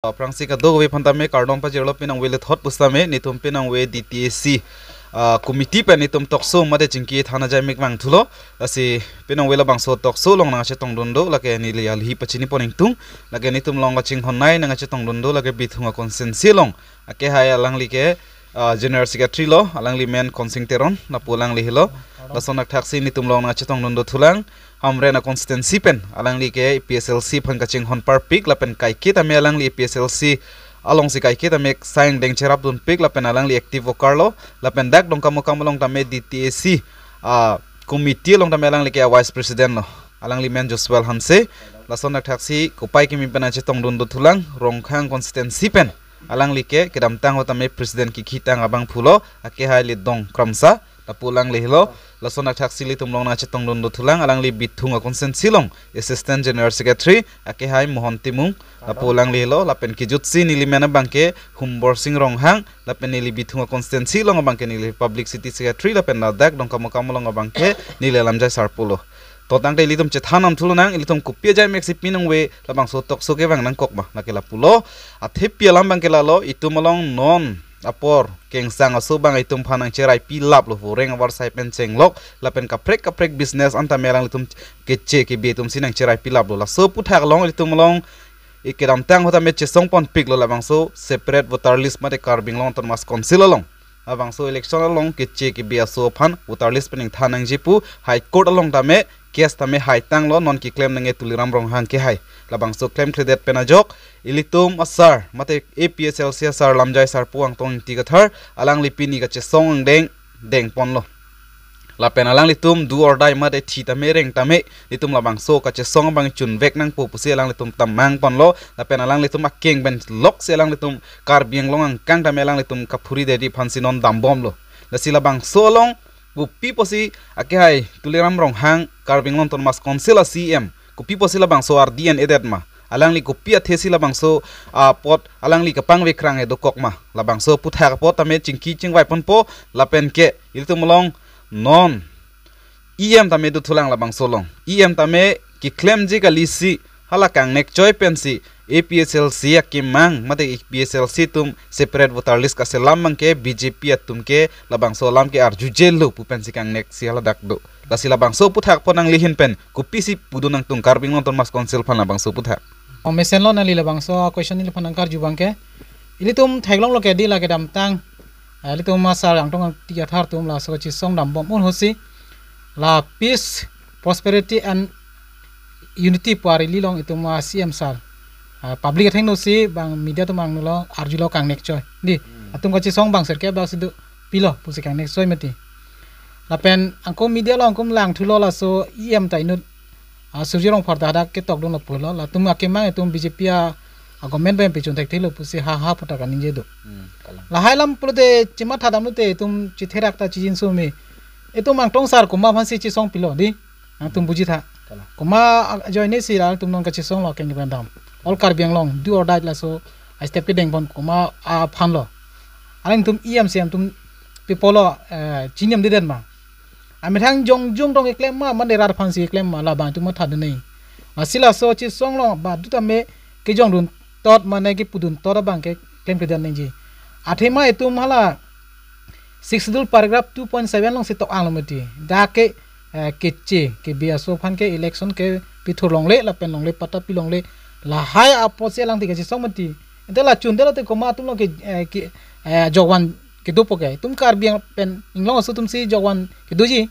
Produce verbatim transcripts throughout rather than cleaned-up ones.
Aphrangsi kadokave aphan tame kardom pajirlo, pinangve le thot pusitame netum pinangve D T A C, ah, committee pen netum tokso mate chingki than ajai mek vangthulo. Lasi pinangve labangso tokso along nangchetongdun do, lake neli alhi pachini pon ingtung. Lake netum along kachinghon nei nangchetongdun do, lake Bithung a-constituency along. Akehai alangli ke, ah, General Secretary lo, alangli men Khonsing Teron, lapu alangli helo. Lason thakthaksi netum along nangchetongdun dothulang. Hamren a-constituency pen alangli ke A P H L C aphan kachinghon parpik, lapen kaike tame alangli A P H L C alongsi kaike tame sang deng cherapdunpik, lapen alangli active worker lo, lapen dak Dongkamukam along tame D T A C, ah, committee along tame alangli ke vice president lo. Alangli men Joshua Hanse. Lason thakthaksi kopai kimi pen nangchetongdun dothulang, Rongkhang constituency pen alangli ke kedamtang ahut tame president kikhi tang abangphu lo, akehai Lidong Kramsa, lapu alangli helo. Lason thakthaksi ilitum along nangchetongdun dothulang, alangli Bithung a-constituency along Assistant General Secretary, akehai Mohon Timung, lapu alangli helo. Lapen kejutsi neli men abangke Humborsing Ronghang, lapen neli Bithung a-constituency along abangke neli Publicity Secretary, lapen ladak Dongkamukam along abangke neli Lamjai Sarpo lo. To tangte ilitum chethan nam thulonang, ilitum kopi ajai meksi pinangve labangso tokso kevang nangkok ma, lake lapulo. Athepi alam abangke lalo, itum along non apor kengsang aso abang itum aphan nangcheraipi laplo, voreng avarsai pen chenglok, lapen kaprek kaprek business an tame alanglitum keche kebi atumsi nangcheraipi laplo. Laso aphuthak along ilitum along kedamtang ahut tame chesong ponpiklo labangso separate voter list mate Karbi Anglong Autonomous Council along. Labangso election along keche kebi aso aphan voter list pen ingthan nangji pu High Court along tame case tame haitanglo, non keklem nangji Tuliram Ronghang kehai. Labangso klemkledet pen ajok ilitum asar mate A P H L C asar Lamjai Sarpo Angtong Ingti Kathar, alangli pini kachesong angdeng dengponlo. Lapen alanglitum do or die mate thi tame reng tame, netum labangso kachesong abang chunvek nangpo pusi alanglitum tamang ponlo. Lapen alanglitum akeng pen loksi alanglitum Karbi Anglong angkang tame alanglitum kaphuri dedi aphansi non dambomlo. Lasi labangso along kopi pusi akehai Tuliram Ronghang Karbi Anglong Autonomous Council a-C E M, kopi pusi labangso ardi en-edet ma? Alangli kopi athesi labangso apot alangli kapangve krang e dokok ma? Labangso aphuthak apot tame chingki chingvai ponpo. Lapen ke ilitum along non E M tame dothulang labangso along. E M tame keklemji kalisi hala kangnek choi pensi A P H L C akemang mate A P H L C atum separate voter list kaselam abangke B J P atum ke labangso alam ke arjujelo pu pensi kangneksi haladak do. Lasi labangso aphuthak apot nangli ahin pen kopisi pudun nangtung Karbi Anglong Autonomous Council aphan labangso aphuthak? O mesenlo, nangli labangso question neliphan nangkarju abangke. Ilitum theklonglo ke di la kedamtang, eh, ilitum asar Angtong Ingti Kathar atum laso kachesong dambom un ahutsi la peace, prosperity and unity pu a-rally along itum a-C E M sir, ah, public athengnosi bang media atum angno lo arjulo kangnek choi. Di, hmm, atum kachesong bang sir ke bang sidu pilo pusi kangnek choi mati. Lapen angko media along angko langthulo laso E M ta inut, ah, Surjya Rongphar ta hadak ketokdunlo pulo. Latum akemang itum B J P a, a-government pen pechun thekthelo pusi ha ha puta kaningje do. Hmm, kalang. Lahai alam pulote chematha damlote itum chetherak ta chijinso me. Itum Angtong sir komat aphansi chesong pilo di? Nangtum bujitha. Kalang. Komat ajoinesi la itum non kachesonglo keng pen dam? All Karbi Anglong do or die laso a-step kedengpon komat aphanlo? Alangtum E M C M atum pipolo, eh, chiniam deden ma? Amethang jongjung tong keklem ma, mane rat aphansi keklem ma, labang itum mathadun nangji. Lasi laso chesong along ba dutame kejongdun tot mane kepudun tot abangke klemkledet nangji. Athema itum hala Sixth Schedule paragraph two point seven alongsi tok-anglo mati. Dak ke, eh, keche kebi aso aphan ke election kepithur longle lapen longle patta pilongle, lahai apotsi alangtum kachesong mati. Ante la chunde lote komat atumlo ke, eh, ke, eh, jokvan kedopo ke. Itum Karbi Ang-, pen Inglong aso atumsi jokvan kedoji.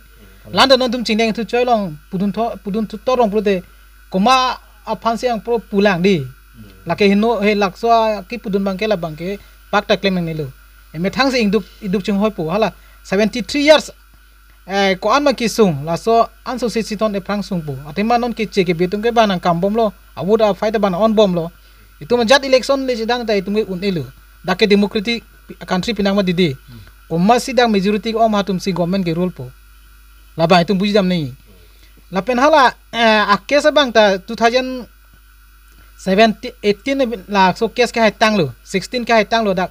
Landa nangtum chingdeng thu choi along pudun tho-, pudun thu torong pulote komat aphansi angpro pulang di? Lake heno he lakso a kepudun abangke labangke pakta klem nangnelo. Emethangsi ingduk, iduk chinghoipo hala seventy three years, eh, ko-an ma kesung, laso anso si siton ephrang sungpo. Athema non keche kebi atum ke bang nangkambomlo, a-vote a-fight bang nang-onbomlo. Itum ajat election le chedang ta itum ke un-elo. Dak ke democratic country pinang ma didi? Komatsi dak majority om atumsi government ke-rule po? Labang itum bujidam nangji. Lapen hala, eh, a-case abang ta two thousand seventeen, eighteen laso case kehaitanglo, sixteen kehaitanglo dak,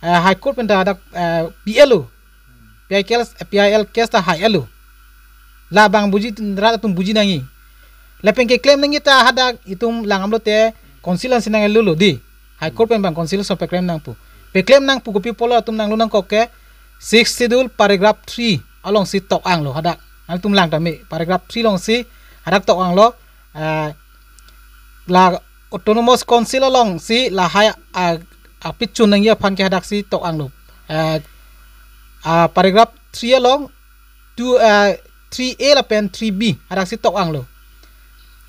eh, High Court pen ta dak, eh, P L lo. P I L, P I L case ta hai-etlo. Labang buji, rat atum buji nangji. Lapen keklem nangji ta hadak itum langdamlote council ansi nang-etlo lo di? High Court pen bang Council ason peklem nangpo. Peklem nangpo kopi pulo atum nanglo nangkok ke Sixth Schedule paragraph three alongsi tok-anglo hadak. Nangtum lang tame paragraph three alongsi hadak tok-anglo. Eh, la Autonomous Council alongsi lahai a, apit chun nangji aphan ke hadaksi tok-anglo. Eh, ah, paragraph three along two, eh, three A lapen three B hadaksi tok-anglo.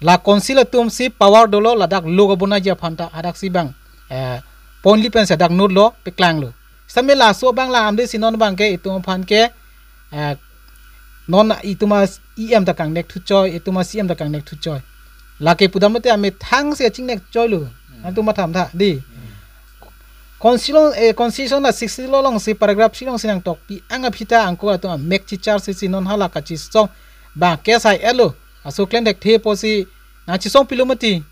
La Council atumsi power dolo ladak law kabonai ji aphan ta hadaksi bang, eh, point li pensi hadak note lo peklanglo. Same laso abang la amde si non abang ke itum aphan ke, eh, non itum a-E M ta kangnek thuchoi, itum a-C M ta kangnek thuchoi. Lake pudam lote amethang si achingnek choilo. Nangtum matha tha, dei. Constitution, eh, Constitution la Sixth Schedule alongsi paragraph three alongsi nangtokpi ang aphi ta angko atum amek chichar si si non hala kachisong bang ke sai elo. Aso klem thekthe pusi nangchisongpilo mati.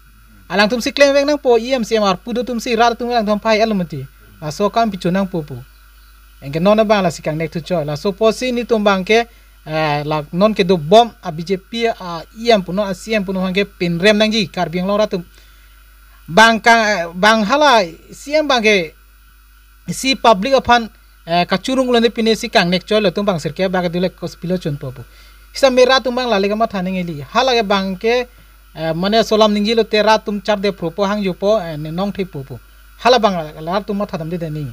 Alangtumsi klemvek nangpo, E M C M arpu do atumsi rat atum alangtum phai elo mati. Laso kam pichun nangpo pu. Anke non abang lasi kangnek thuchoi. Laso pusi netum abang ke, eh, la non kedobom a-B J P a-E M punon a-C M punon abang ke pinrem nangji Karbi Anglong rat atum. Bang ka, bang hala C M abang ke si public aphan, eh, kachurung lone pine si kangnek choilo atum bang sirke bak dule kospilo chunpo pu. Same rat atum abang lale kamatha nangji. Hala ke abang ke, eh, mane solam ningje lote rat atum charde propo hangjopo, eh, ne nongthepo pu. Hala abang la, la rat atum matha damde dani.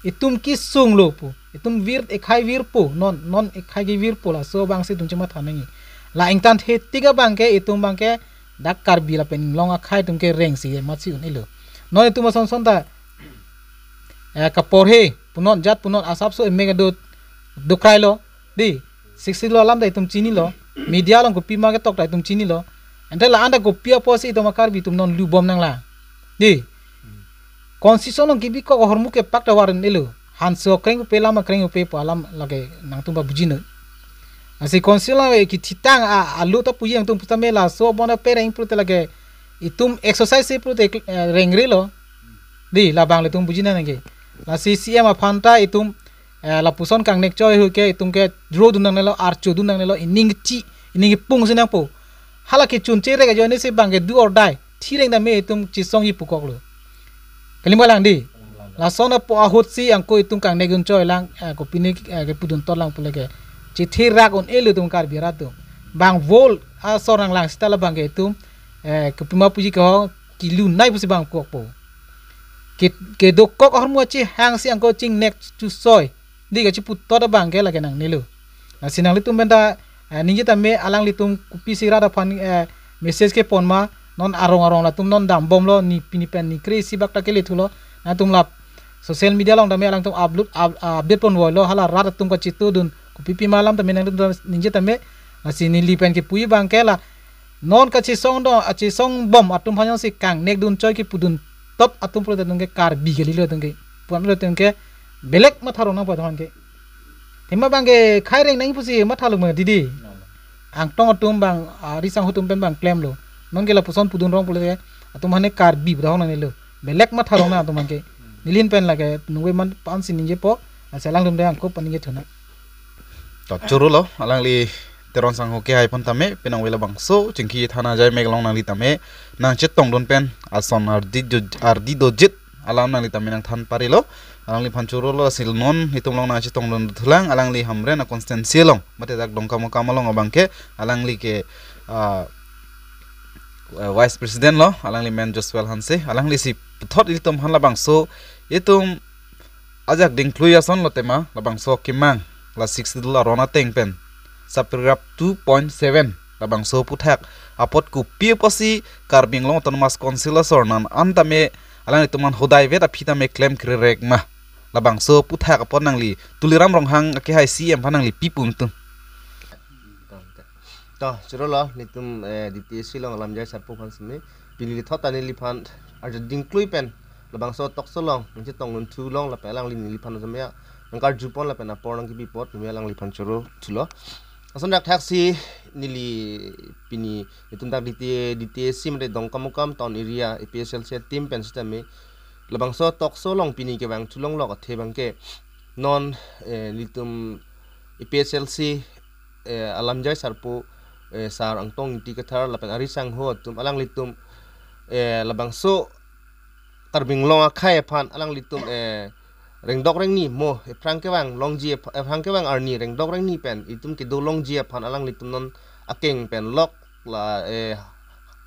Itum kesunglo pu. Itum vir ekhai virpo. Non, non ekhai kevirpo laso abangsi itum chematha nangji. La ingtangthe tik abang ke itum abang ke dak Karbi lapen Anglong akhai atum ke rengsi matsi un-elo. Non itum ason son ta, eh, kaporhe punon jat punon asapso emek ado dokrailo. Dei, Sixth Schedule alam ta itum chinilo. Media along kopima ketok ta itum chinilo. Ante la-an ta kopi apotsi itum a-Karbi atum non lubom nanglang. Dei. Constitution along kebikok ahormu kepak ta war un-elo. Hanso kreng upe lam kreng upe pu alam lake nangtum ba bujino. Lasi Constitution along kethitang a, alu ta puji nangtum pusitame laso abona pereng pulote lake itum exercise pulote, eh, rengrelo. Dei, labang le itum bujina nangke. Lasi C M aphan ta itum, eh, lapuson kangnek choi hu ke itum ke dro dun nangnelo, archo dun nangnelo, ining chi, ining pung si nangpo. Hala kechun cherek ajoine si abang ke do or die. Thireng tame itum chisongji pukoklo. Kalimbalang dei. Lason apo ahutsi angko itum kangnek dun choilang, eh, kopine, eh, kepudun totlang pule ke. Chithi rak un-elo itum Karbi rat atum. Bang vol asor nanglang sita labang ke itum, eh, kopima puji ke ho kilu nai pusi bang kokpo. Ke, kedokok ahormu achihangsi angko chingnek chusoi. Dei, kachiputtot abang ke lake nangnelo. Lasi nanglitum pen ta, eh, ningje tame alanglitum kopisi rat aphan, eh, message kepon ma, non arong arong latum non dambomlo, ne pini pen ne kre isi bak ta kelethulo. Nangtum la social media along tame alangtum upload, up-, update ponvoilo, hala rat atum kachitudun kopipi ma alam tame nangtum ningje tame. Lasi neli pen kepu abang ke la non kachisong do, kachisongbom atum aphan jongsi kangnek dun choi kepudun tot atum pulote atum ke Karbi kalilo atum ke. Puan lo atum ke belek matha rong nangpo atum aphan ke. Athema abang ke khai reng nang pusi mathalo ma dei. Angtong atum abang, ah, risang atum pen abang klemlo. Non ke lapuson pudun rong pulote atum aphan ke Karbi pu dahong nangnelo. Belek matha rong nang atum aphan ke. Neli pen lake nungve man pan si ningjepo. Lasi alangtum dei angko paningje thunang. To choro lo, alangli Teron Sangho kehai pon tame, penang vela bangso, chingki thana jai mek along nangli tame, nangchetongdun pen, ason ardi jo-, ardi dojit, alam nangli tame nangthan parilo, alangliphan choro lo, lasi non, itum along nangchetongdun thulang, alangli Hamren a constituency along, mate dak Dongkamukam along abang ke, alangli ke, ah, eh, Vice President lo, alangli men Joshua Hanse, alanglisi puthot itum aphan labangso, itum ajak dingklui ason lo tema, labangso kemang, la Sixth Schedule aron ateng pen, subparagraph two point seven, labangso aputhak apot kopi apotsi Karbi Anglong Autonomous Council asor non an tame alanglitum an hodai vet aphi tame klem krerek ma. Labangso aputhak apot nangli Tuliram Ronghang akehai C M aphan nangli pi pu nangtum. To, choro lo, nelitum, eh, D T A C along alamjai sarpo aphan seme. Pini lethot ta neliphan, arju dingklui pen, labangso tokso along, nangchetongdun thu along, lapen alangli neliphan seme ya, nangkarju pon lapen apor nangkepi apot, seme alangliphan choro thulo. Ason dak thaksi neli pini, itum dak D T A, D T A C mate Dongkamukam Town Area, A P H L C team pen sitame, labangso tokso along pini kevang thulonglok athe abang ke, non, eh, nelitum A P H L C, eh, alamjai sarpo, eh, Sar Angtong Ingti Kathar lapen Ari Sangho atum alanglitum, eh, labangso Karbi Anglong akhei aphan alanglitum, eh, rengdok rengni mo, ephrang kevang longji eph-, ephrang kevang arni rengdok rengni pen itum kedo longji aphan alanglitum non akeng pen lok la, eh,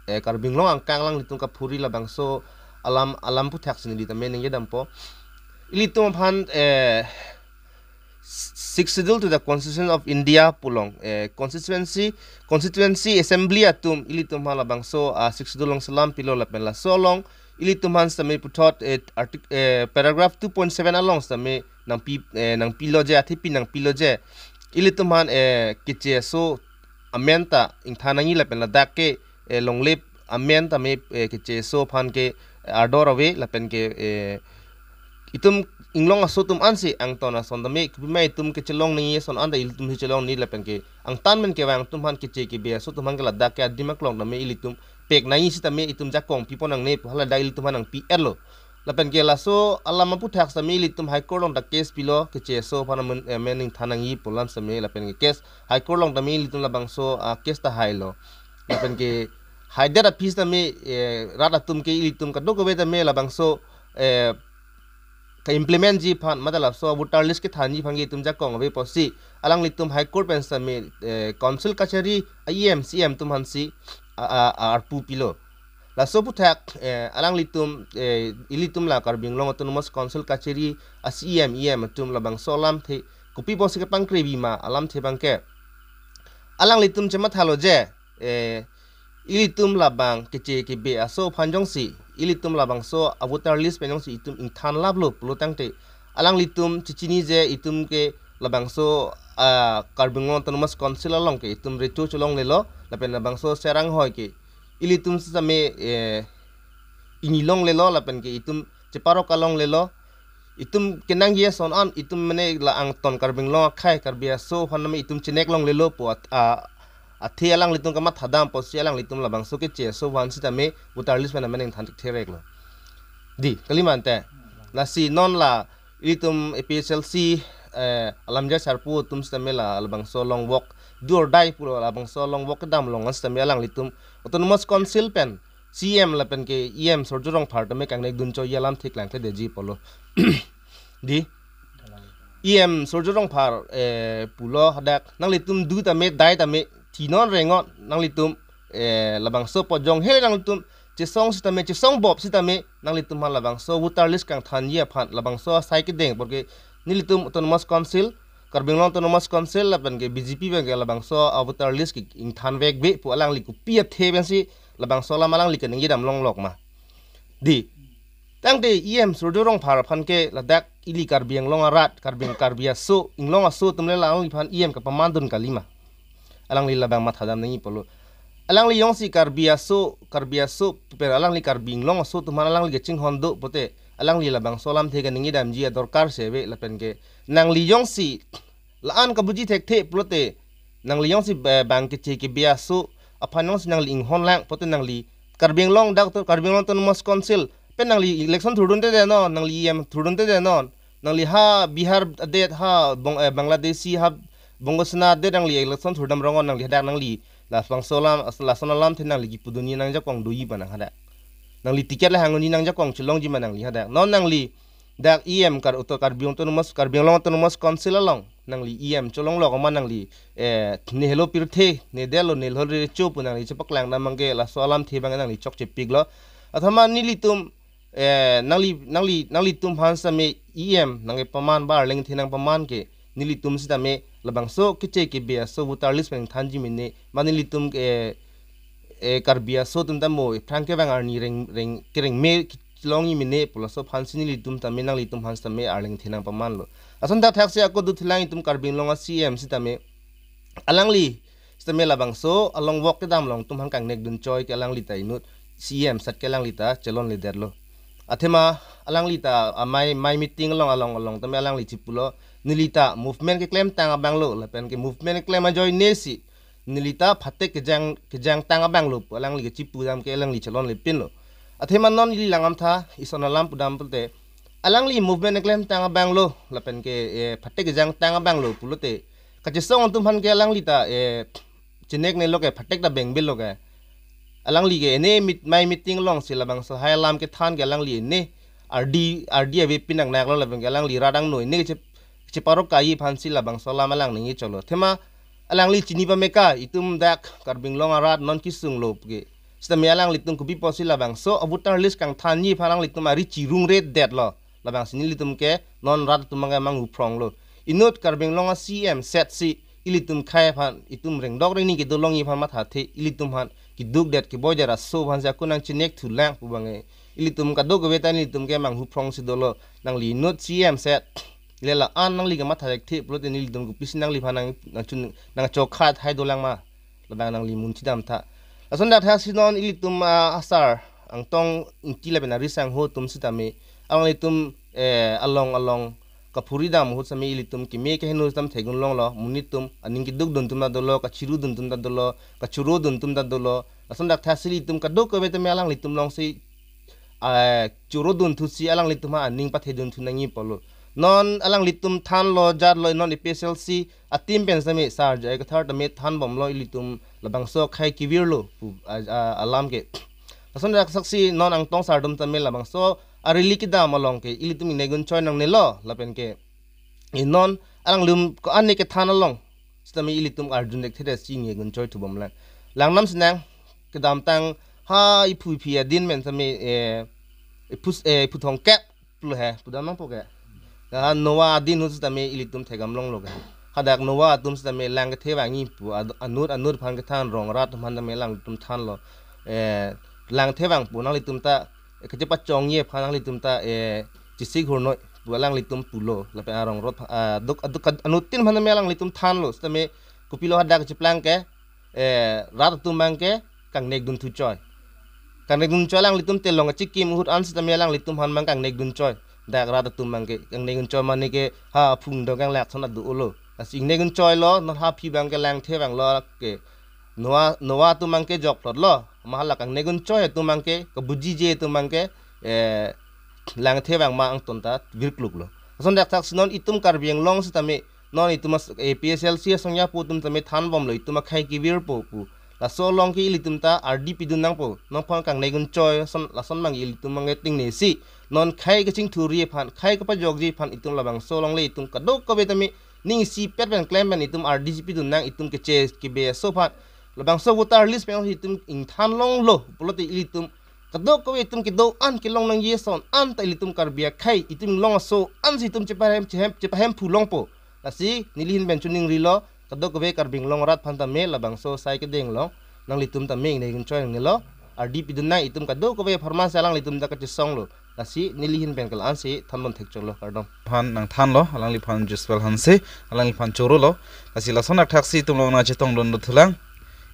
eh, Karbi Anglong angkang alanglitum kaphuri labangso alam, alam aputhak si neli tame ningje dampo. Ilitum aphan, eh, Sixth Schedule to the Constitution of India pu along, eh, constituency, constituency assembly atum ilitum aphan labangso, ah, Sixth Schedule along selam pilo lapen laso along ilitum aphan sitame puthot, eh, artic-, eh, paragraph two point seven along sitame nangpi, eh, nangpilo je, athepi nangpilo je. Ilitum aphan, eh, keche aso amen ta ingthan nangji lapen ladak ke, eh, longle amen tame, eh, keche aso aphan ke, eh, ardor ave lapen ke, eh, itum inglong aso atum ansi angton ason tame, kopima itum kechelong nangji ason anta ilitum si chelong nangji lapen ke angtan men kevang atum aphan, keche kebe aso atum aphan ke ladak ke adim aklong tame ilitum pek nangji sitame itum jakong pipon nangne pu hala dak ilitum aphan nangpi-etlo. Lapen ke laso alam aputhak sitame ilitum High Court along ta case pilo, keche aso aphan amen, eh, amen ingthan nangji pu alam sitame lapen ke case High Court along tame ilitum labangso, ah, case ta hailo. Lapen ke haidet aphi sitame, eh, rat atum ke ilitum kadokave tame labangso, eh, ka-implement ji aphan, mate laso voter list kethanji aphan ke itum jakong ave pusi alanglitum High Court pen sitame, eh, Council kachari a E M, C E M atum aphansi, a, a, a, arpu pilo. Laso aputhak, eh, alanglitum, eh, ilitum la Karbi Anglong Autonomous Council kachari a C E M, E M atum labangso alamthe kopi pusi kepangkrebi ma alamthe abang ke alanglitum chemathalo je, eh, ilitum labang keche kebe aso aphan jongsi ilitum labangso a voter list pen jongsi itum ingthan laplo pulo tangte alanglitum chechini je itum ke labangso, ah, Karbi Anglong Autonomous Council along ke itum recho chelonglelo lapen labangso serang hoi ke ilitum sitame, eh, ingni longlelo lapen ke itum cheparok alonglelo. Itum kenangji ason an itum mane la angton Karbi Anglong akhei Karbi aso aphan tame itum chenek longlelo pu at-, a, athe alanglitum kamathadam pusi alanglitum labangso keche aso aphan sitame voter list pen amen ingthan thereklo. Di, kali ma ante. Lasi non la ilitum A P H L C, eh, alamjai sarpo atum sitame la labangso long walk, do or die pulo labangso long walk kedam along sitame alanglitum Autonomous Council pen C E M lapen ke E M Surjya Rongphar tame kangnek dunchoi alamthe klangkledetji pulo. Di, E M Surjya Rongphar, eh, pulo hadak nanglitum do tame die tame thinon rengon nanglitum, eh, labangso pojong hele nanglitum chesong sitame chesong bop sitame nanglitum aphan labangso voter list kangthanji aphan labangso asai kedeng apor ke nelitum Autonomous Council, Karbi Anglong Autonomous Council lapen ke B J P abang ke labangso a voter list ke ingthan vekbe pu alangli kopi athe pensi labangso alam alangli keningje dam longlok ma. Di, tangte E M Surjya Rongphar aphan ke ladak ili Karbi Anglong arat, Karbi, Karbi aso, inglong aso atum le la alangliphan E M kapaman dun kali ma. Alangli labang mathadam nangji pulo. Alangli jongsi Karbi aso, Karbi aso pen alangli Karbi Anglong aso atum aphan alangli kachinghon do pute alangli labangso alamthe keningje damji adorkar si ave lapen ke nangli jongsi la-an kabuji thekthe pulote nangli jongsi ba-, bang keche kebe aso aphan jongsi nangli inghon lang pute nangli Karbi Anglong dak to Karbi Anglong Autonomous Council pen nangli election thurdunde de non, nangli E M thurdunde de non, nangli ha Bihar adet ha Bong-, eh, Bangladeshi ha Bongo Sena adet nangli election thurdam rongon nangli hadak nangli labangso alam as-, lason alamthe nangli kipudunji nangjakong doji ma nang hadak. Nangli ticket le hangdunji nangjakong chelongji ma nangli hadak. Non nangli dak E M kar uto Karbi Autonomous, Karbi Anglong Autonomous Council along nangli E M cholonglok ma nangli, eh, ne helo pirthe, ne detlo, ne helo recho pu nangli chepaklang dam abang ke laso alamthe abang nangli chokchepiklo. Athema nelitum, eh, nangli, nangli, nanglitum aphan sitame E M nangkepaman ba arleng the nangpaman ke nelitum sitame labangso keche kebe aso voter list pen thanji mene ma nelitum ke, eh, Karbi aso atum ta mo ephrang kevang arni reng, reng, kerengme kelongji mene pu laso aphansi nelitum tame nanglitum aphan sitame arleng the nangpamanlo. Ason ta thaksi ako duthilang itum Karbi Anglong a C E M sitame alangli sitame labangso along walk kedam along atum aphan kangnek dunchoi ke alangli ta inut C E M sat ke alangli ta chelonledetlo. Athema alangli ta amei, mei meeting along along along tame alangli chipulo neli ta movement keklemtang abanglo lapen ke movement keklem ajoine si neli ta phatek kejang, kejangtang abanglo pu alangli kechipu dam ke alangli chelonlepinlo. Athema non ili langdamtha ison alam pudam pulote alangli movement keklemtang abanglo lapen ke, eh, phatek kejangtang abanglo pulote kachesong atum aphan ke alangli ta, eh, cheneknelo ke phatek ta bengbetlo ke. Alangli ke ene meet, mei meeting alongsi labangso hai alam kethan ke alangli ene ardi, ardi ave pinang naklo lapen ke alangli rat angno ne che, cheparok kaji aphansi labangso alam alang ningje cholo. Athema alangli chini pame ke itum dak Karbi Anglong arat non kesung lo ke. Sitame alanglitum kopi pusi labangso a-voter list kangthanji aphan alanglitum ari chirungre detlo. Labangsi nelitum ke non rat atum abang ke manghu phronglo. Inut Karbi Anglong a-C M set si ilitum akhei aphan, itum rengdok rengni kedo longji aphan mathathe, ilitum aphan keduk det keboi det aso aphansi ako nangchinek thulang pu abang ke. Ilitum kadokave ta nelitum ke manghu phrongsi dolo, nangli inut C M set. Lela an nangli kematha thekthe pulote nelitum kopisi nangliphan nang, nangchun, nangchokhat hai dolang ma. Labang nangli mun chidam tha. Lason dak thaksi non ilitum, ah, asar Angtong Ingti lapen ari sangho atum sitame alanglitum, eh, along along kaphuri dam ahut sitame ilitum keme keheno sitame theklonglo, monit atum aning keduk dun atum ta dolo, kachiru dun atum ta dolo, kachoro dun atum ta dolo. Lason dak thaksi ilitum kadokave tame alanglitum alongsi, ah, choro dunthusi alanglitum aning pathe dunthu nangji pulo. Non alanglitum thanlo jatlo non A P H L C a-team pen sitame sar J I Kathar tame thanbomlo ilitum labangso akhei kevirlo pu a, a, alam ke. Lason dak thaksi non Angtong sar atum tame labangso a-rally kedam along ke ilitum ingnek gunchoi nangnelo lapen ke. I non alanglitum ko-an ne kethan along sitame ilitum arjun dek thekthe si ingnek gunchoi thubomlang. Langnam sinang kedamtang ha iphu iphi adin pen sitame, eh, iphu, eh, iphu thongkep pulo he, pudam nangpo ke. Ha Noah adin ahut sitame ilitum thekdam longlo ke. Hadak Noah atum sitame lang kethe vangji pu ad-, anut anut aphan kethan rong rat aphan tame alanglitum thanlo. Eh, lang kethe vang pu nanglitum ta, eh, kachepachongji aphan nanglitum ta, eh, chesik hurnoi pu alanglitum pulo. Lapen arong rat, ah, duk, aduk, anuttin aphan tame alanglitum thanlo. Sitame kopilo hadak cheplang ke, eh, rat atum abang ke kangnek dunthu choi. Kangnek dun choi alanglitum telong kachikim ahut an sitame alanglitum aphan abang kangnek dun choi. Dak rat atum abang ke kangnek dun choi mane ke ha phung dong kanglak thon adu olo. Lasi ingnek dun choilo, non ha aphi abang ke lang kethe vanglo ke. Noah, Noah atum abang ke jokplotlo. Ma hala kangnek dun choi atum abang ke, kabujije atum abang ke, eh, lang kethe vang ma angton ta virkluklo. Lason dak thaksi non itum Karbi Anglong sitame non itum as-, A P H L C asong japo atum tame thanbomlo itum akhei kevirpo pu. Laso along ke ilitum ta ardi pidun nangpo. Nangphan kangnek dun choi son lason abang ilitum abang ke tingnesi. Non akhei kachingthurji aphan, akhei kapajokji aphan itum labangso along le itum kadokave tame ning isipet pen klem pen itum ardi si pidun nang itum keche kebe aso aphan. Labangso voter list pen itum ingthan longlo pulote ilitum kadokave itum kedo-an kelong nangji ason anta ilitum Karbi akhei itum long aso ansi itum chepahem chehem chepahemphu longpo. Lasi neli ahin pen choningrilo, kadokave Karbi Anglong arat aphan tame labangso asai kedeng along nanglitum tame ingnek gunchoi nangnelo, ardi pidun nang itum kadokave apharman si alanglitum ta kachesonglo. Lasi neli ahin pen ke la-ansi thanbom thekchoklo, kardom. Aphan nangthanlo, alangliphan Joshua Hanse, alangliphan chorolo. Lasi lason dak thaksi itum along nangchetong dun thulang.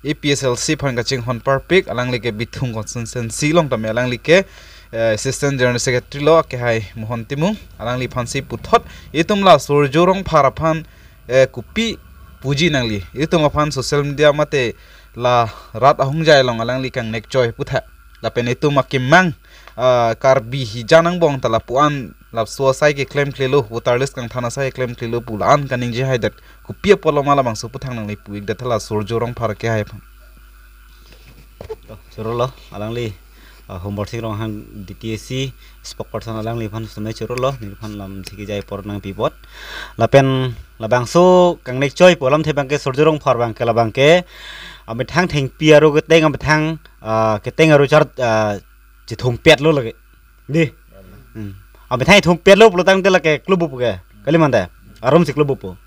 A P H L C aphan kachinghon parpik, alangli ke Bithung constituency along tame alangli ke, eh, Assistant General Secretary lo, akehai Mohon Timung, alangliphansi puthot itum la Surjya Rongphar aphan, eh, kopi puji nangli. Itum aphan social media mate la rat ahongjai along alangli kangnek choi putha. Lapen itum akemang, ah, Karbi hija nangbong ta lapu-an laso asai keklemklelo, voter list kangthan asai keklemklelo pu la-an kaningje haidet. Kopi apotlo ma labangso puthang nangli pu-ik det hala Surjya Rongphar akehai aphan. To, chorolo, alangli, ah, Hombor Sing Ronghang D T A C spokesperson alangliphan sitame chorolo, neliphan lam thikijai apor nangpi apot. Lapen labangso kangnek choi pu alamthe abang ke Surjya Rongphar abang ke labang ke, amethang thengpi aro keteng amethang, ah, keteng aro char, ah, chethumpetlo lake. Dei. Hmm. Amethang thumpetlo pulotangte lake klubuk ke. Kali mante. Arum si klubuk po.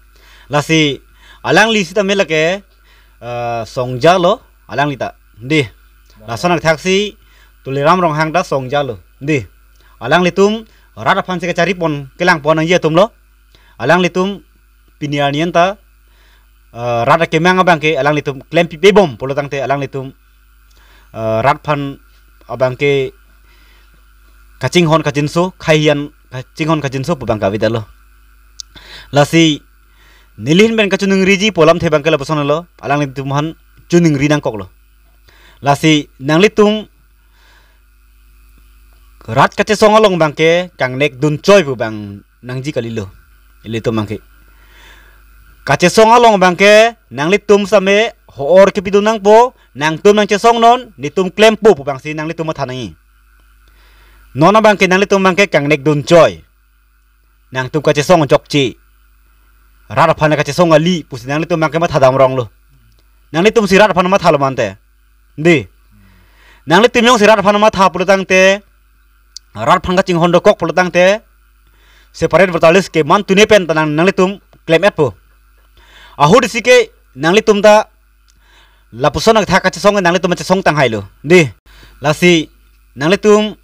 Lasi alangli sitame lake, eh, songja lo alangli ta. Dei. Lason dak thaksi Tuliram Ronghang ta songja lo. Dei. Alanglitum rat aphansi kacharipon kelangpon nangji atumlo. Alanglitum pini arni anta, eh, rat akemang abang ke alanglitum klempi pebom pulotangte alanglitum, eh, rat aphan abang ke kachinghon kachinso, khaihian kachinghon kachinso pu abang ke avedetlo. Lasi neli ahin pen kachoningriji pu alamthe abang ke lapuson lo, alanglitum aphan choningri nangkoklo. Lasi nanglitum rat kachesong along abang ke kangnek dun choi pu abang nangji kalilo. Ilitum abang ke kachesong along abang ke nanglitum sitame ho-or kepidun nangpo, nangtum nangchesong non, netum klempo pu abangsi nanglitum matha nangji. Non abangke nanglitum abangke kangnek dunchoi. Nangtum kachesong chokche. Rat aphan kachesong kali pusi nanglitum abangke matha damronglo. Nanglitum si rat aphan mathalo mante. Dei. Nanglitum jongsi rat aphan matha pulotangte, rat aphan kachinghon dokok pulotangte, separate voter list keman tune pen ta nang, nanglitum claim-etpo. Ahut isi ke nanglitum ta lapuson athak kachesong nanglitum chesong tanghailo. Dei. Lasi nanglitum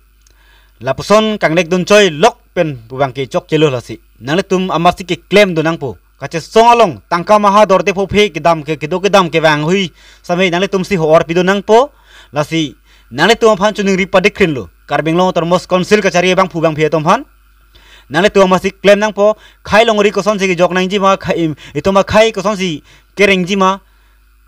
lapuson kangnek dunchoi lok pen pu abangke chokchelo lasi. Nanglitum amatsi keclaim dun nangpo. Kachesong along tangka maha dorde phophe kedam ke, kedo kedam kevang hui same nanglitum si ho-or pidun nangpo. Lasi nanglitum aphan choningri padikrinlo. Karbi Anglong Autonomous Council kachari abangphu abangphi atum aphan. Nanglitum amatsi claim nangpo. Khei longri kosonsi kejok nangji ma, khei, itum akhei kosonsi kerengji ma,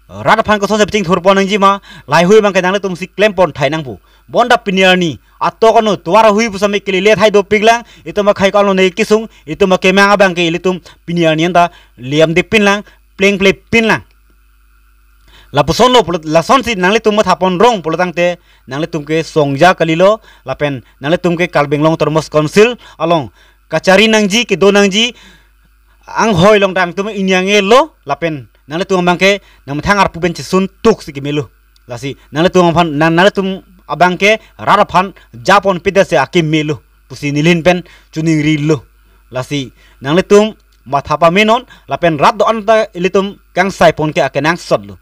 rat aphan kosonsi pachingthurpon nangji ma, lahai hui abangke nanglitum si claim pon thai nangpo. Bonta pini arni atok ano tovar ahui pusame kelele thai dopiklang, itum akhei ko-an lone kesung, itum akemang abangke ilitum pini arni anta liam depinlang, plengple pinlang. Lapusonlo pulo, lasonsi nanglitum matha ponrong pulotangte, nanglitum ke songja kalilo, lapen nanglitum ke Karbi Anglong Autonomous Council along kachari nangji, kedo nangji, anghoi along tangtum inyangelo, lapen nanglitum abangke nangmethang arpu pen chesun tuksi kemelo. Lasi nanglitum aphan, nang, nanglitum abangke rat aphan japon pidase akemelo pusi neli ahin pen choningrilo. Lasi nanglitum matha pamenon, lapen rat do-an ta ilitum kangsai pon ke akenangsotlo.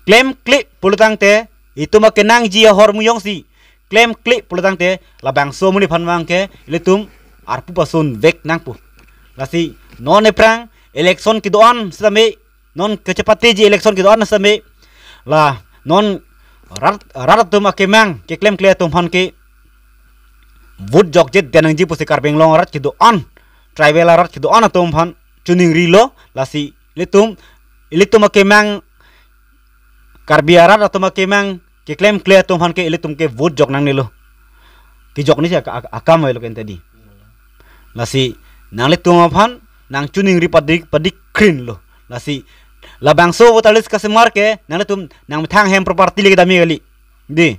Klemkle pulotangte, itum akenangji ahormu jongsi klemkle pulotangte, labangso amonit aphan abangke ilitum arpu pasun vek nangpo. Lasi non ephrang election kedo-an sitame, non kachepateji election kedo-an sitame, la non rat, rat atum akemang keklemkle atum aphan ke vote jokjet dun nangji pusi Karbi Anglong arat kedo-an, tribal arat kedo-an atum aphan choningrilo. Lasi ilitum, ilitum akemang, Karbi arat atum akemang keklemkle atum aphan ke ilitum ke vote jok nangnelo. Kejok ni si ak-, ak-, akam avelo kente dei. Lasi nanglitum aphan nangchoningri padik, padikrinlo. Lasi labangso voter list kasemar ke nanglitum nangmethang hem property le kedam kali. Dei.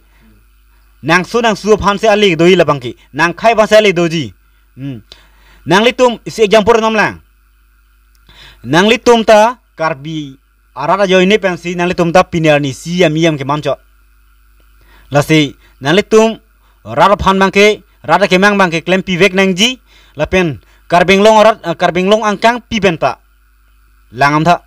Nangso nangso aphansi ale doji labangke. Nangkhei aphansi ale doji. Hmm. Nanglitum isi example namlang. Nanglitum ta Karbi arat ajoine pensi nanglitum ta pini arni C E M, E M kemanchot. Lasi nanglitum rat aphan abangke, rat akemang abangke klempi vek nangji, lapen Karbi Anglong arat, eh, Karbi Anglong angkangpi penta. Langdamtha.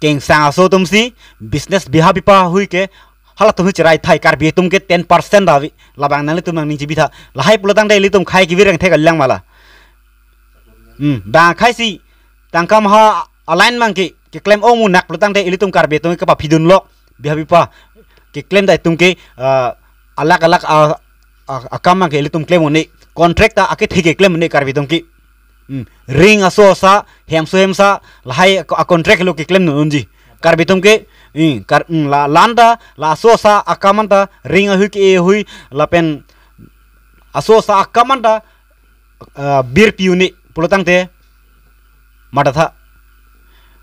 Kengsang aso atumsi business biha bipa hui ke halatum hui cherai thai, Karbi atum ke ten percent ave. Labang nanglitum nangning chebitha. Lahai pulotangte ilitum khei kevir angthek alang mala. Hmm, bang khei si tangka maha a-line abangke keklem ong munak pulotangte ilitum Karbi atum ke kapapidunlok, biha bipa keklem dai atum ke, ah, alak alak, ah, ah, akam abangke ilitum klem un-e, contract ta akethe keklem un-e Karbi atum ke. Hmm, ring aso asa, hemso hemsa, lahai a, a-contract lo keklem dun unji. Karbi atum ke, hmm, kar, hmm, la, la-an ta, la aso asa akam anta, ring ahui ke-e hui, lapen aso asa akam anta, ah, birpi un-e pulotangte, madatha.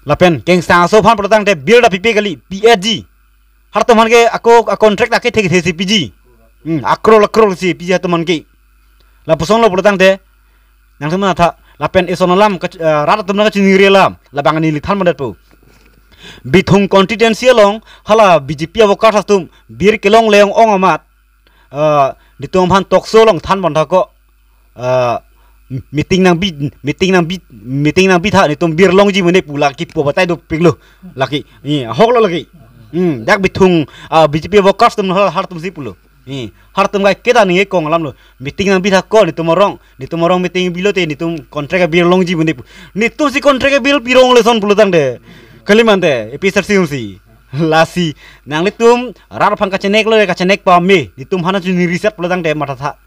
Lapen kengsang aso aphan pulotangte bir ta pipe kali, P H G. Halatum aphan ke ako a-contract akethe kethe si piji. Hmm, akrol akrol si piji halatum aphan ke. Lapusonlo pulotangte, nangtum matha, lapen eson alam kach-, ah, rat atum nangkachiningri alam, labang neli than mandetpo. Bithung constituency along hala B J P a-workers atum bir kelongle ong amat, ah, netum aphan talk show along than pon tha ko, ah, meeting nangbi, meeting nangbi, meeting nangbitha, netum bir longji mene pu lake pu batai dopiklo. Lake, eh, ahoklo lake. Hmm, dak Bithung, ah, B J P workers atum hal, halatumsi pulo. Eh, halatum kai keda ningje kong alamlo. Meeting nangbitha ko, netum arong, netum arong meeting bilote, netum contract bir longji mene pu. Netumsi contract bir pirong leson pulotangte. Kali mante, A P H L C atumsi. Lasi, nanglitum rat aphan kacheneklo, kachenek pame, netum aphan choningri set pulotangte mathatha.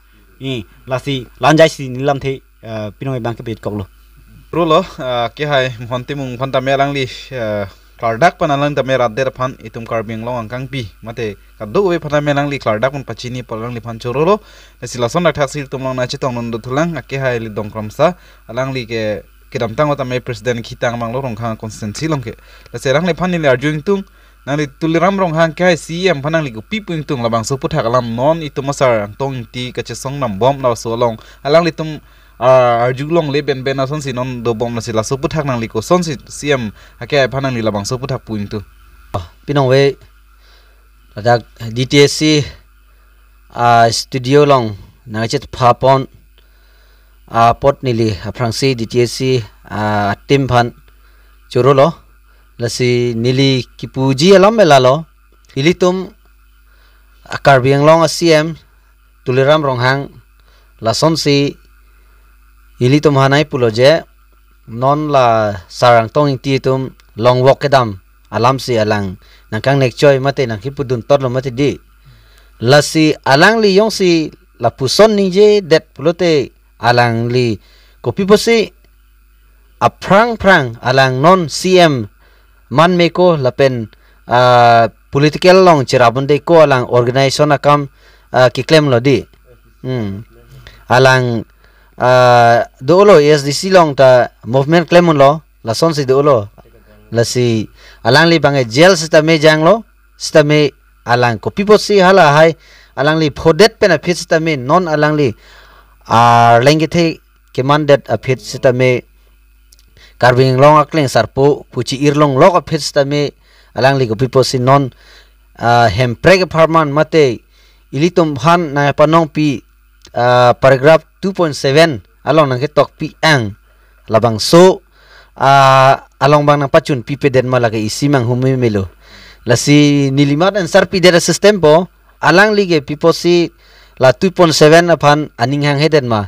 Eh, lasi, lanjaisi neli lamthe, eh, pinong abangke petkoklo. Rolo, eh, kehai Mohon Timung aphan tame alangli, eh, klardak pen alang tame rat det aphan itum Karbi Anglong angkangpi mate kadokave aphan tame alangli klardak pen pachini pu alangliphan chorolo. Lasi lason dak thaksi itum along nangchetongdun dothulang, akehai Lidong Kramsa, alangli ke kedamtang tame president kethang abanglo Rongkhang constituency along ke. Lasi alangliphan neli arju ingtung, Nangli Tuliram Ronghang ke hai C E M aphan nangli kopi pu ingtung, labangso aphuthak alam non itum asar Angtong Ingti kachesong nambom laso along alanglitum, ah, arjulongle benben asonsi non dobom, lasi laso aphuthak nangli kosonsi C E M ake aphan nangli labangso aphuthak pu ingtung. Pinong ve, ladak D T S C, ah, studio along nangchetphapon apot neli aphrangsi D T S C, ah, team aphan chorolo. Lasi neli kipuji alam me lalo. Ilitum a Karbi Anglong a C E M Tuliram Ronghang lasonsi ilitum aphan nangpulo je, non la sar Angtong Ingti atum longvok kedam alamsi alang nangkangnekchoi mate nangkipudun totlo mati di. Lasi alangli jongsi lapuson ningjedet pulote alangli kopi pusi aphrang phrang alang non C E M man me ko lapen, ah, political along cherap un-e ko, alang organization akam, ah, keklemlo di. Hmm. Alang, ah, dolo A S D C along ta movement klem unlo, lasonsi dolo. Lasi alangli bang-e jail sitame janglo, sitame alang kopi pusi hala hai alangli phodet pen aphi sitame non alangli Arleng kethe kemandet aphi sitame, Karbi Anglong akleng sarpo pu chi-irlonglok aphi sitame alangli kopi pusi non, ah, Hemprek apharman mate ilitum aphan nangpanongpi, ah, paragraph two point seven along nangketokpi ang labangso, ah, along bang nangpachun pipedet ma lake isi manghumri melo. Lasi neli mat answer pidet a-system po, alangli ke pi pusi la two point seven aphan aning hanghedet ma,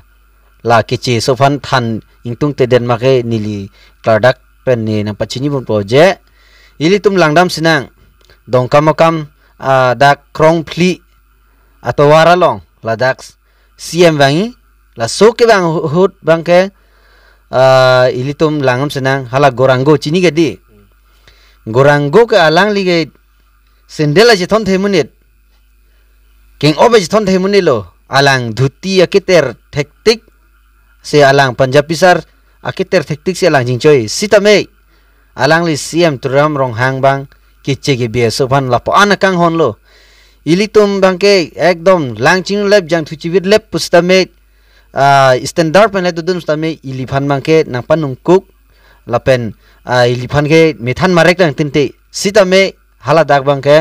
la kecheso aphan than ingtungtedet ma ke neli klardak pen ne nangpachini ponpo je. Ilitum langdam sinang, Dongkamukam, ah, dak Krongphli atovar along ladak C E M vangji, laso kevang ahut bang ke, ah, ilitum langdam sinang, hala Goranggo chini ke di. Goranggo ke alangli ke sandal achethon the monit, keng-op achethon the monit lo, alang dhuti aketer thektik si, alang Punjabi sar aketer thektik si alang chingchoi sitame alangli C E M Tuliram Ronghang bang keche kebe aso aphan lapu-an akanghon lo. Ilitum bang ke ekdom lang chinglep jangthu chivitlep pusitame, ah, standard pen le dodun sitame iliphan bang ke nangpanungkuk lapen, ah, iliphan ke methan marek nangtinte sitame haladak bang ke,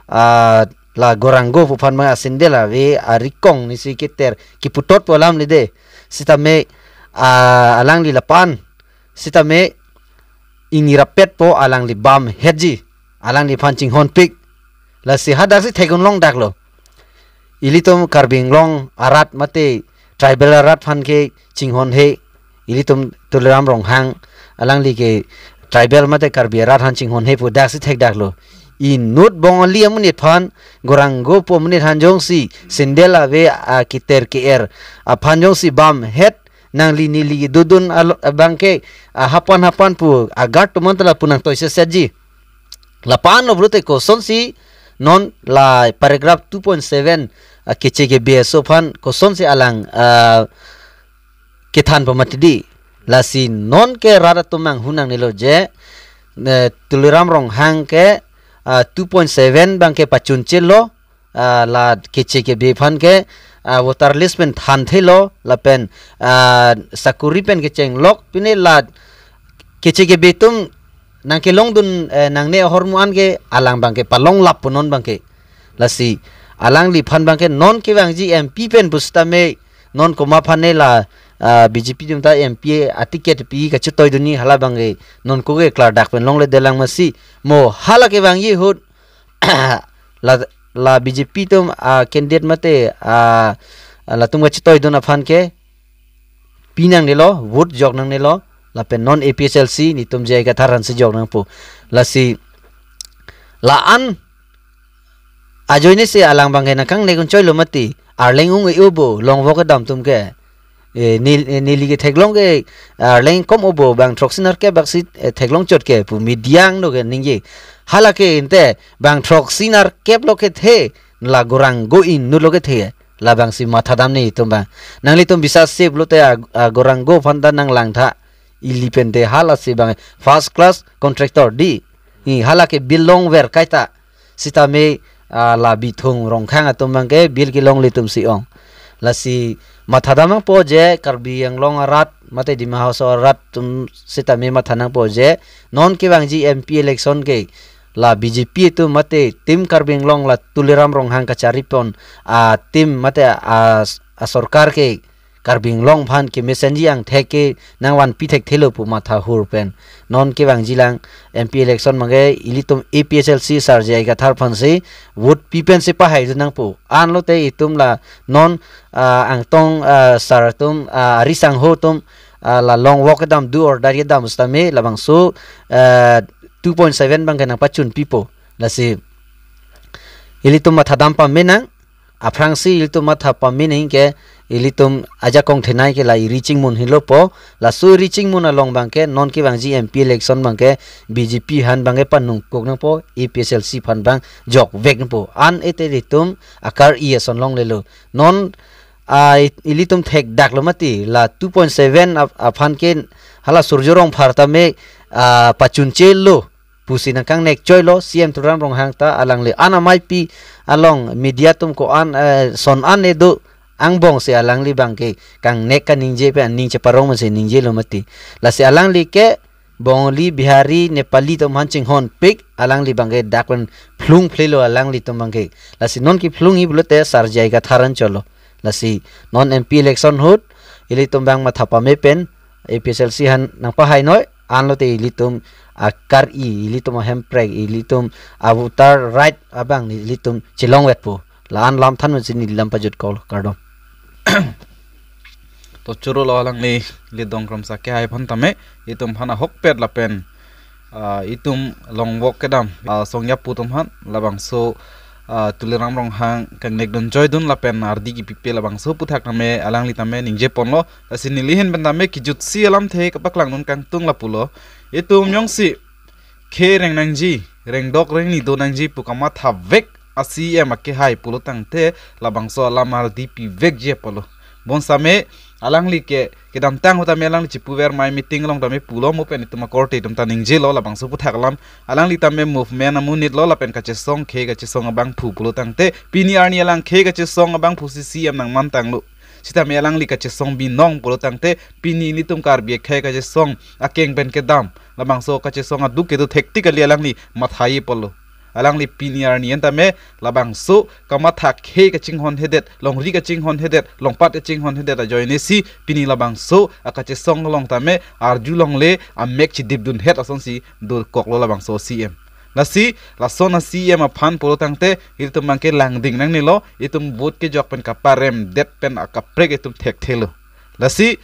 ah, la Goranggo pu aphan bang a-sandal ave, arikong nisi keter kiputot pu alam le de. Sitame, ah, alangli lapu-an sitame ingni rapet po, alangli bam hetji, alangliphan chinghonpik. Lasi hadak si thek-un longdaklo. Ilitum Karbi Anglong arat mate tribal arat aphan ke chinghon he, ilitum Tuliram Ronghang alangli ke tribal mate Karbi arat aphan chinghon he pu dak si thekdaklo. Inut Bongali amonit aphan, Goranggo pu amonit aphan jongsi sandal ave aketer ke-er aphan jongsi bam het, nangli neli dodun alo-, abang ke, ah, hapan hapan pu agar tuman tala pu nangtoi sesetji. Lapu-an lo pulote kosonsi non la paragraph two point seven, ah, keche kebe aso aphan kosonsi alang, ah, kethan pamati di. Lasi non ke rat atum manghunang nilo je, eh, Tuliram Ronghang ke, ah, two point seven bang ke pachunchelo, ah, la keche kebe aphan ke, ah, voter list pen thanthelo lapen, ah, sakori pen kechenglok pine la keche kebe atum nangkelongdun, eh, nangne ahormu an ke alang bang ke palonglap pu non bang ke. Lasi alangliphan bang ke non kevangji M P pen pusitame non komat aphan ne la, ah, B J P atum ta M P a-ticket pi kachetoidunji hala bang ke non ko ke klardak pen longledelang masi mo hala kevangji ahut la, la B J P atum, ah, candidate mate, ah, latum kachetoidun aphan ke pinangnelo, vote joknangnelo, lapen non A P H L C netum J I Kathar aphansi joknangpo. Lasi la-an ajoine si alang bang ke nangkangnek-un choilo mati, Arleng ung-e-o bo, longvok kedam atum ke. Eh, nel-, eh, neli ke theklong ke, Arleng kom-o bo, bang throksi nerkep bak si, eh, theklong chot ke pu media angno ke ningje. Hala ke ante bang throksi nerkep lo kethe, la Goranggo inut lo kethe, labangsi mathadam netum bang. Nanglitum bisas se pulote a, a Goranggo aphan ta nanglangtha. Ili pen te hala si bang first class contractor di. Ni hala ke bill longver kaita. Sitame, ah, la Bithung Rongkhang atum abangke bill kelongle atum si ong. Lasi mathadam nangpo je Karbi Anglong arat mate Dima Hasao arat atum sitame matha nangpo je non kevangji M P election ke la B J P atum mate Team Karbi Anglong la Tuliram Ronghang kacharipon a team mate a, a sorkar ke Karbi Anglong aphan kemesenji angthek ke nangvanpi thekthelo pu matha hur pen non kevangji lang M P election abangke ilitum A P H L C Sar J I Kathar aphansi vote pi pensi pahaidun nangpo. Anlote itum la non, ah, Angtong, ah, sar atum, ah, ari sangho atum, ah, la long walk kedam, do or die kedam sitame labangso, ah, two point seven abangke nangpachun pipo. Lasi ilitum mathadam pame nang, aphrangsi ilitum matha pame nang ke ilitum ajakong thenei ke la iri chingmun henlo po. Laso iri chingmun along abangke non kevangji M P election abangke B J P aphan abangke panungkuk nangpo, A P H L C aphan abang jokvek nangpo. An ete ilitum akar-i ason longlelo. Non, ah, ilitum thekdaklo mati la two point seven ap-, aphan ke hala Surjya Rongphar tame, ah, pachunchelo pusi nangkangnek choilo C M Tuliram Ronghang ta. Alangli an ameipi along media atum ko-an, eh, son an edo angbongsi alangli abangke kangnek kaningje pen aning cheparong masi ningjelo mati. Lasi alangli ke Bongali, Bihari, Nepali atum aphan chinghonpik, alangli abangke dak pen phlungphlelo alanglitum abangke. Lasi non kephlungji pulote Sar J I Kathar anchotlo. Lasi non M P election ahut ilitum abang matha pame pen A P H L C aphan nangpahainoi, anlote ilitum akar-i, ilitum ahemprek, ilitum a voter right abang ilitum chelongvetpo. La-an lam than masi neli lam pajutkoklo, kardom. To choro lo alangli Lidong Kramsa kehai aphan tame, itum aphan ahokpet lapen, ah, itum long walk kedam, ah, songjapu atum aphan labangso, ah, Tuliram Ronghang kangnek dunjoidun lapen ardi kipipe labangso aputhak tame alangli tame ningjeponlo. Lasi neli ahin pen tame kejutsi alamthe kapaklangdun kangtung lapulo. Itum jongsi khei reng nangji, rengdok rengni do nangji pu kamathapvek a C M akehai pulo tangte labangso alam ardi pivekji apotlo. Bonsitame alangli ke kedamtang ahut tame alangli chipuver mai meeting along tame pulo, mo pen itum akorte atum ta ningjelo labangso aputhak alam. Alangli tame movement amonitlo lapen kachesong khei kachesong abangphu pulo tangte pini arni alang khei kachesong abangphusi C M nangmantanglo. Sitame alangli kachesong binong pulo tangte pini ilitum Karbi akhei kachesong akeng pen kedam labangso kachesong aduk kedo thektik kali alangli mathaji apotlo. Alangli pini arni an tame labangso kamatha khei kachinghonhedet, longri kachinghonhedet, longpat kachinghonhedet ajoinesi pini labangso akachesong along tame arjulongle amek chidipdunhet asonsi dokoklo labangso C M. Lasi lason a C M aphan pulo tangte ilitum abangke langding nangnelo, itum vote kejok pen kaparemdet pen akaprek itum thekthelo. Lasi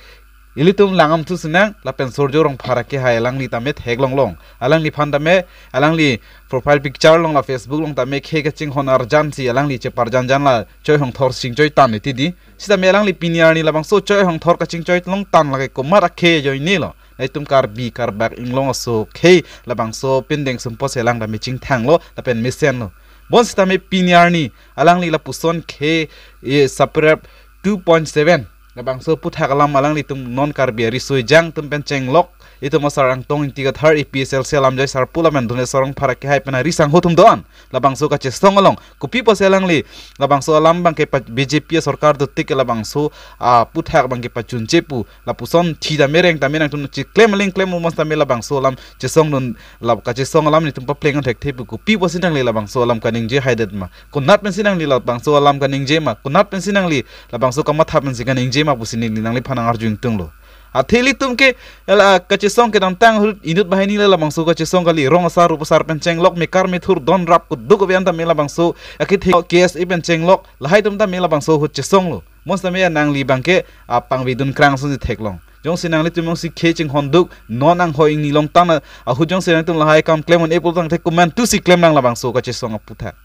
ilitum langdamthu sinang lapen Surjya Rongphar akehai alangli tame theklonglong. Alangliphan tame, alangli profile picture along la Facebook along tame khei kachinghon arjansi alangli cheparjanjan la choi hongthor chingchoitan iti di. Sitame alangli pini arni labangso choi hongthor kachingchoilongtan lake komat akhei ajoinelo. Itum Karbi Karbak Anglong aso khei labangso pindeng sumpot selang tame chingthanglo lapen mesenlo. Bonsitame pini arni alangli lapuson khei, eh, saprep two point seven labangso aputhak alam alanglitum non Karbi ariso ejang atum pen chenglok, itum asar Angtong Ingti Kathar, A P H L C alamjoi sarpo lapen Duneswar Rongphar akehai pen ari sangho atum do-an labangso kachesong along. Kopi pusi alangli labangso alam abangke pa-, B J P asorkar dotik ke labangso aputhak abangke pachunche pu lapuson thi tame reng tame nangtum chiklem aling klem umos tame labangso alam chesongdun, la kachesong alam nelitum papleng thekthe pu kopi pusi nangli labangso alam kaningje haidet ma? Konat pensi nangli labangso alam kaningje ma? Konat pensi nangli labangso kamatha pensi kaningje ma pusi neli nangliphan nangarju ingtunglo. Athe ilitum ke la kachesong kedamtang ahut inut banghini le labangso kachesong kali, rong asar rup asar pen chenglok, mekar methur don rap kuduk abe an tame labangso akethe K S A pen chenglok, lahai atum tame labangso ahut chesonglo. Bonsitame nangli abangke apangvedun krang asonsi theklong. Jongsi nanglitum jongsi khei chinghonduk, non anghoi ingni longtan ahut jongsi nangtum lahai akam klem un-e pulo tangte komantusi klemnang labangso kachesong aputhak?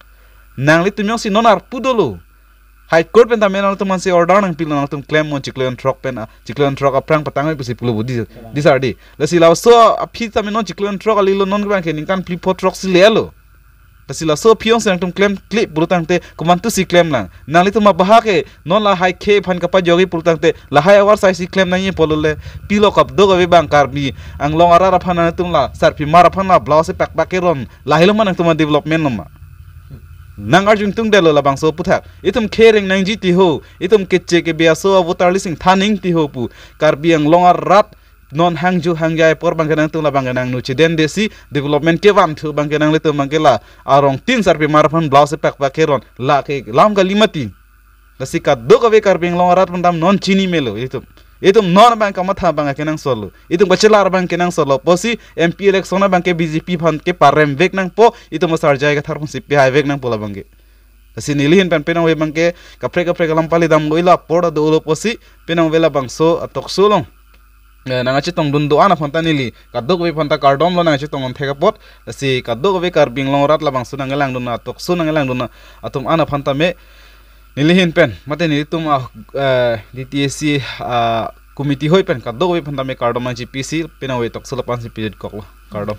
Nanglitum jongsi non arpu dolo, High Court pen tame nangtum aphansi order nangpilo, nangtum klem un chiklo jon throk pen, ah, chiklo jon throk aphrang patang oi pusi pulo budi, di sar di. Lasi laso aphi tame non chiklo jon throk kalilo, non abangke ningkan phli pho throk si lelo. Lasi laso aphi jongsi nangtum klemkle pulo tangte komantusi klemlang? Nanglitum abahak ke non lahai khei aphan kapajok-i pulo tangte lahai avar saisi klem nangji pulo le. Pilo kadokave abang Karbi Anglong arat aphan nangtum la sarpimar aphan la blouse pakpak keron lahai lo ma nangtum development lo ma? Nang arjutungdetlo labangso aputhak. Itum khei reng nangji ti ho, itum keche kebe aso avoter list ingthan nang ti ho pu. Karbi Anglong arat non hangju hangjai apor abangke nangtum labangke nangno chedendesi development kevanthu abangke nanglitum abangke la arongtin sarpimar aphan blouse pakpak keron lake lam kali mati. Lasi kadokave Karbi Anglong arat aphan dam non chini melo itum. Itum non abang kamatha abang kenangsotlo. Itum kachelar abang kenangsotlo. Pusi M P election abangke B J P aphan ke paremvek nangpo, itum asar J I Kathar aphansi pehai vek nangpo labangke. Lasi neli ahin pen penang ave abangke kaprek kaprek alam pali damlo, ila apor ta dolo pusi penang ave labangso a-talk show along, eh, nangkachetongdun do-an aphanta neli kadokave aphanta kardomlo nangkachetongdun thek apot. Lasi kadokave Karbi Anglong arat labangso nangkelangdun a-talk show nangkelangdun atum an aphanta me neli ahin pen mate nelitum a, eh, D T A C a committee hoi pen kadokave aphanta me kardom nangchipisi penang ave talk show lapu-ansi pidit koklo. Kardom.